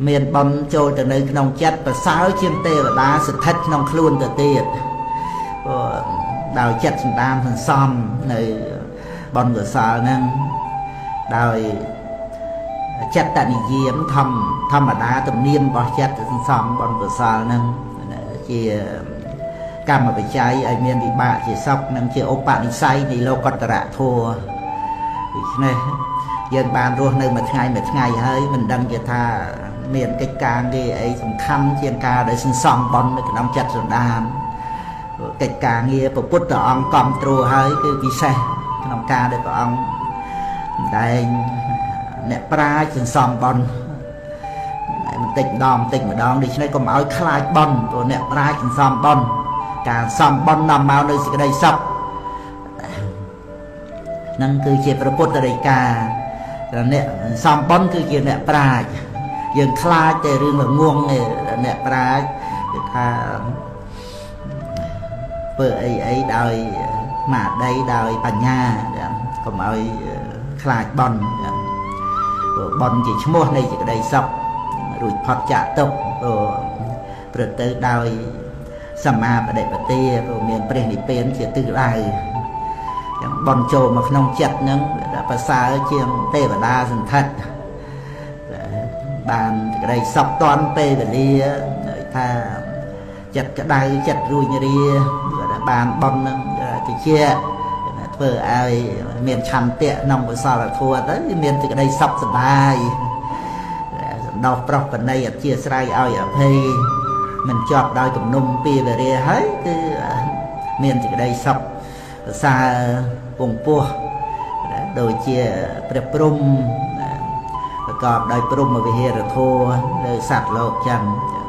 មានបុណ្យចូលទៅនៅក្នុងចិត្តប្រសើរជាងទេវតាស្ថិតក្នុងខ្លួនទៅទៀតព្រោះដោយចិត្តសន្តានសន្សំនៅបុណ្យកុសលហ្នឹងដោយចិត្តនិយមធម្មតាទំនៀមរបស់ចិត្តសន្សំបុណ្យកុសលហ្នឹងជាកម្មបច្ច័យឲ្យមានវិបាកជាសុខនិងជាឧបនិស្ស័យនៃលោកតរធម៌ដូច្នេះយើងបានរស់នៅមួយថ្ងៃមួយថ្ងៃហើយមិនដឹងជាថាមានកិច្ចការងារអីសំខាន់ជាងការដែលសន្សំបុណ្យនៅក្នុងចិត្តសន្តានកិច្ចការងារព្រះពុទ្ធអង្គកំទ្រហើយគឺពិសេសក្នុងការដែលព្រះអង្គសម្ដែងអ្នកប្រាជ្ញសន្សំបុណ្យបន្តិចម្ដងបន្តិចម្ដងដូច្នេះកុំឲ្យខ្លាចបុណ្យព្រោះអ្នកប្រាជ្ញសន្សំបុណ្យការសំបុណ្យនាំមកនៅសេចក្តីសុខនឹងគឺជាព្រះពុទ្ធដីកាអ្នកសំបុណ្យគឺជាអ្នកប្រាជ្ញយើងខ្លាចតែរឿងល្ងងទេអ្នកប្រាជ្ញគឺថាធ្វើអីអីដោយស្មារតីដោយបញ្ញាកុំឲ្យខ្លាចបុណ្យព្រោះបុណ្យជាឈ្មោះនៃសេចក្តីសុខរួចផុតចាកទុក្ខព្រោះព្រឹត្តទៅដោយសម្មាបដិបទាព្រោះមានព្រះនិព្វានជាទិសដៅចឹងបុណ្យចូលមកក្នុងចិត្តហ្នឹងប្រសើរជាងទេវតាសន្ធិដ្ឋបានសេចក្តីសុខតាន់ពេលវេលាថាចិត្តក្តៅចិត្តរួញរាបានបុណ្យហ្នឹងតិចធ្វើឲ្យមានឆន្ទៈក្នុងកុសលធម៌ទៅមានសេចក្តីសុខសប្បាយសន្តោសប្រោះបណីអធិស្ឋានឲ្យអភ័យមិនជាប់ដោយគំនុំពីវរាហើយគឺមានសេចក្តីសុខប្រសើរពងពោះដូចជាព្រះព្រំប្រកបដោយព្រំវិហារធម៌លើសត្វលោកចឹង។